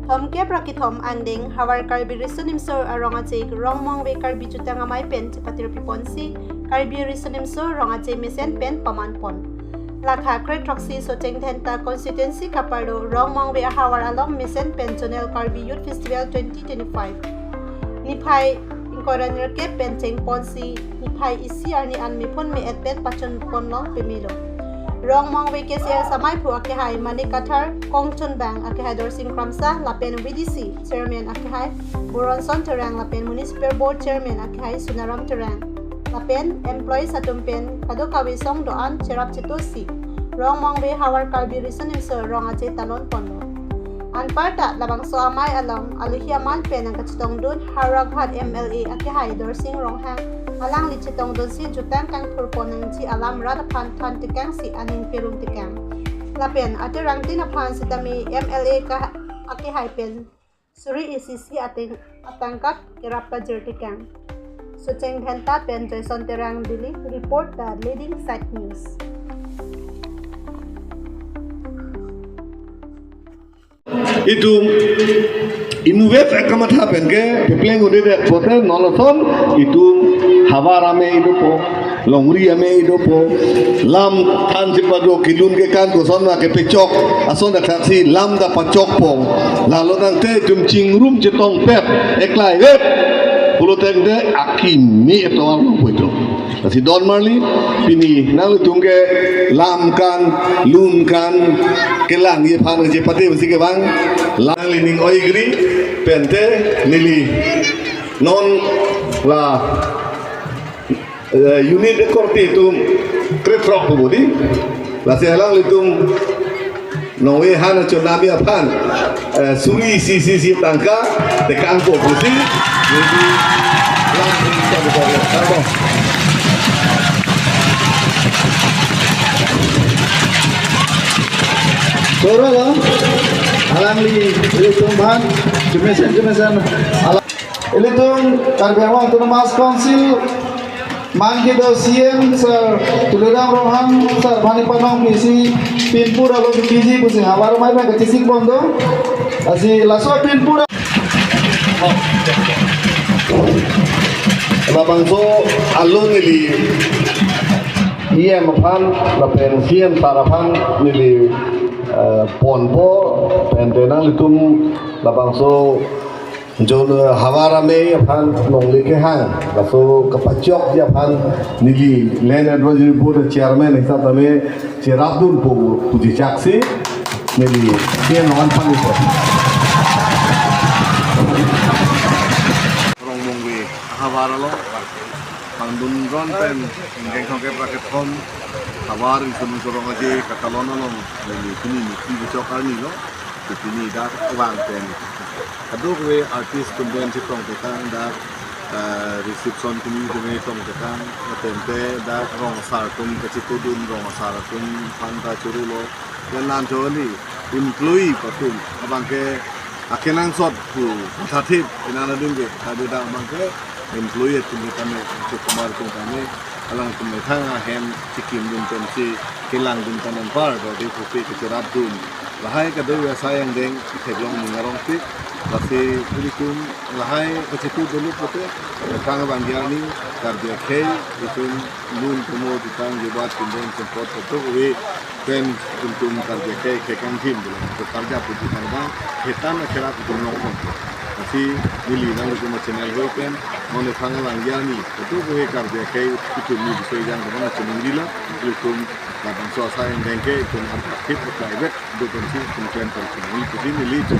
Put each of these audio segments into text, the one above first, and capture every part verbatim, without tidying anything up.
Thomkep ra kethom angdeng Havar Karbi Riso Nimso Rong Aje Rongmongve Karbi Jutang Amei pen chepatirpi ponsi Karbi Riso Nimso Rong Aje mesen pen paman pon. Lakha kre throksi Socheng Dhenta constituency kaparlo Rongmongve ahavar along mesen pen Zonal Karbi Youth Festival twenty twenty-five niphai ingkoi ra nerkep pen cheng ponsi niphai isi arni an mephun me-et pen pachun pon long pemelo. Rongmongve K C S amaiphu akehai Manik Kathar, Kongchunbang akehai Dorsing Kramsa lapen V D C chairman akehai Boronson Terang lapen Municipal Board chairman akehai Sunaram Terang lapen employees atum pen kadokave song do-an cherap chetosi Rongmongve Havar Karbi Riso Nimso Rong Aje talon ponlo. Anparta labangso amei along alohi aman pen nangkachetongdun Howraghat M L A akehai Dorsing Ronghang, alangli chetongdunsi jutang kangthur pon nangji alam rat aphan than tekangsi aning perung tekang. Lapen aterangtin aphan sitame M L A ka akehai pen suri isi isi ateng atangka kerap pajir tekang. Socheng Dhenta pen Joyson Terang, Delhi, report the Leading Side News. Itum inutvet akamatha pen ke pepleng un-edet pote non ason itum havar amei dopo, longri amei dopo, lam than chepado kelun kekan koson ma kepechok ason athaksi lam ta pachokpo. Lalo tangte itum chingrum chetongpet eklai vet pulo tangte akimi etovar nangpo itum. Lasi don marli, pini nanglitum ke lam kan, lun kan, kelangji aphan kachepate pusi kevang, nangli ning oigri pente neli non la, eh, unit korte atum kre throk pu bodi. Lasi alanglitum nongve han achonami aphan, eh, suri isi isi isi tangka tekangpo pusi. Jadi, lang pusi kita buka ya. Tangko. Soro lo, alangli ilitum aphan, jemesen jemesen, alang, ilitum Karbi Anglong Autonomous Council, man kedo C M sir, Tuliram Ronghang sir aphan ne panong pisi pinpur alo bikiji pusi havar amei pen kachesik pon do. Lasi laso pinpur. Labangso alun neli E M aphan, lapen C M sir aphan neli, eh, ponpo, pen denang ilitum labangso Jon, eh, havar amei aphan nongle kehang, laso kapachokji aphan neli Land Advisory Board Chairman hisap tame cherapdunpo puji chaksi neli C M aphan pangito. Rongmongve havar along pangdun ron pen ingkeng thomkep ra kethom havar insun rong aje katalon along neli pini neli pachok arni lo. Pini dak vang pen kadokave artist atum pen chetong tekang, dak, eh, reception kimi kimi tong tekang, atente dak rong asar atum kachetongdun, rong asar atum aphan ta churu lo, yan lan choli employee atum abang ke akenangsot pu mathathip inan adung ke, tadi dak abang ke employee atum tame, Sukumar atum tame, alangtum methang ahem chekimdun pensi kelangdun pen anpar, badi kopi kecherapdun. Lahai kadokave asai angdeng theklong ning arongpik, lasi ilitum lahai kachetong dolo pote, methang abang arni, Karbi akhei, itum lun kumo jutang jubat pindeng sempot kadokave pen itum Karbi akhei kekang thim dolo, karja puji kang bang, hetan akerap itum long pon. Lasi neli nanglitum channel hoi pen, mane thang lang arni, kadokave Karbi akhei itum ni bisoi jang teman channel dila, itum labangso asai angdeng ke itum arthak thip private do pensi itum plan pen itum ni pusi neli itum.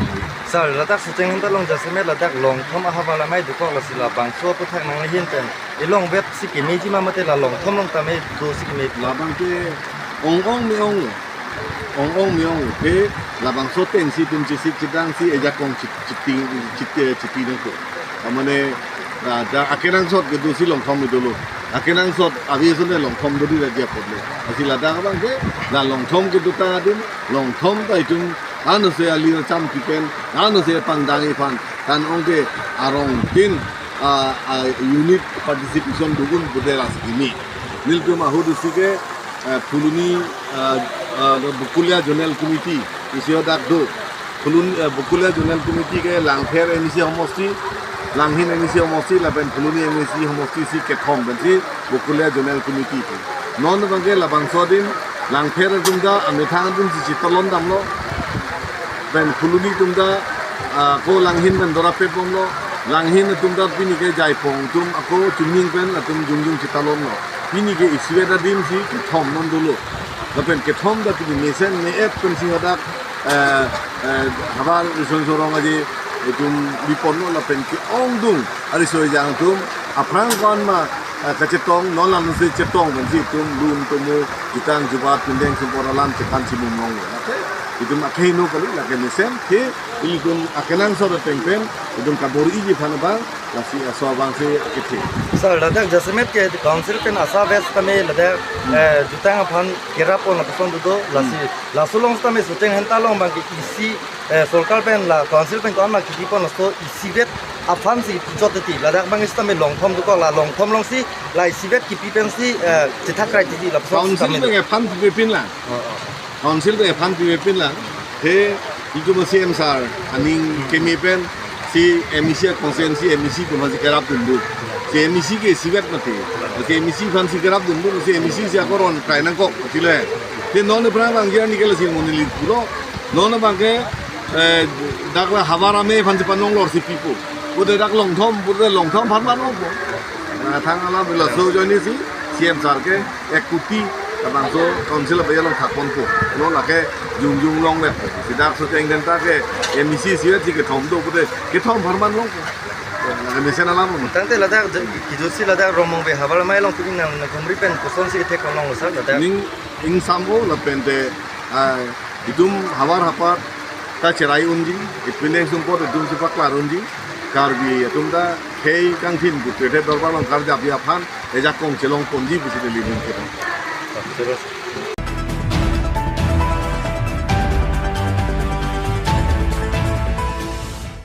Sir, ladak Socheng Dhenta along jasemet ladak Longthom ahavar amei dokok, lasi labangso aphuthak nanglehin pen ilong vet si kemeji ma mate la Longthom along tame do si keme. Labang ke ong-ong me-ong lo. Ong-ong me-ong lo. Ke labangso atengsi itum chesik chedangsi ejakong chit-, chiti, chiti, chiti nangko. Mane, ah, dak akenangsot kedo si Longthom me dolo. Akenangsot ave asonte Longthom dodi raja apot lo. Lasi ladak abang ke la Longthom kedo ta adim, Longthom ta itum anose alir cham kipen, anose pangdang iphan, tan ong ke arong tin, ah, ah, unit participation do-un pu de lasi kimi. Nelitum ahut isi ke, eh, Phuloni, ah, ah, Bokolia Zonal Committee isi hadak do. Phuloni, eh, Bokolia Zonal Committee ke Langpher M A C homosti, Langhin M A C homosti, lapen Phuloni M A C homosti si kethom pensi Bokolia Zonal Committee pu. Non abangke labangso adim, Langpher atum ta amethang atum si chetalon damlo. Pen Phuloni atum ta, ah, ko Langhin pen dora pepomlo. Langhin atum ta pini ke Jaipong atum ako Chungnung pen atum jongjong chetalonlo. Pini ke isivet adim si kethom non dolo. Lapen kethom ta pini mesen me-et pensi hadak, eh, eh, havar Rison Sorong aje itum biponlo lapen ke-ongdung ariso ejang atum aphrang kon ma, eh, kachetong non lang si chetong pensi itum lun tomo jutang jubat pindeng sumpor alam chekan chimum nong. Lake itum akhei no kali lake mesen ke ilitum akenangsot ateng pen itum kabor-iji aphan abang lasi aso abang si akethe. Sir, ladak jasemet ke council pen asar-wet tame ladak, eh, jutang aphan kerap-on lapuson dodo, lasi laso along tame Socheng Dhenta along abangke isi, eh, sorkar pen la council pen ko-an ma kipipon laso isivet aphan si chot titi. Ladak abang isi tame longthom dokok, la longthom along si la isivet kipi pensi, eh, chethak krai titi lapuson Council tame. Pen aphan pipepin lang. Oh, oh. Council pen aphan pipepin lang. He, itum C M sir aning keme pensi M A C constituency M A C atum aphansi kerap dundu. Si M A C ke isivet mati. Si M A C aphansi kerap dundu. Si M A C si ako ron krai nangkok mati le. He non aphrang abang jani ke lasi monit pulo. Non abangke, eh, dak la havar ame aphansi panong lor si pipo. Pute dak longthom, pute longthom aphan panongpo. Nah, thang alam laso ajoine si C M sir ke ek kuti labangso council abaya along thakponpo. Lo lake jongjong longvet. Si dak Socheng Dhenta ke M A C isivet si kethom do pute kethom aphan panongpo. Lake mesen alam. Tangte ladak kijutsi ladak Rongmongve havar amei along pini nang nang khumri pen kosonsi kethek longlo sir ladak. Ning ingsam-o lapen te, ah, itum havar hapat ta cherai unji, ipineng sumpot itum si paklar unji, Karbi atum ta khei kangthin putri dorbar along karjap aphan, ejakong chelongponji pusi neli ning kita. Terus.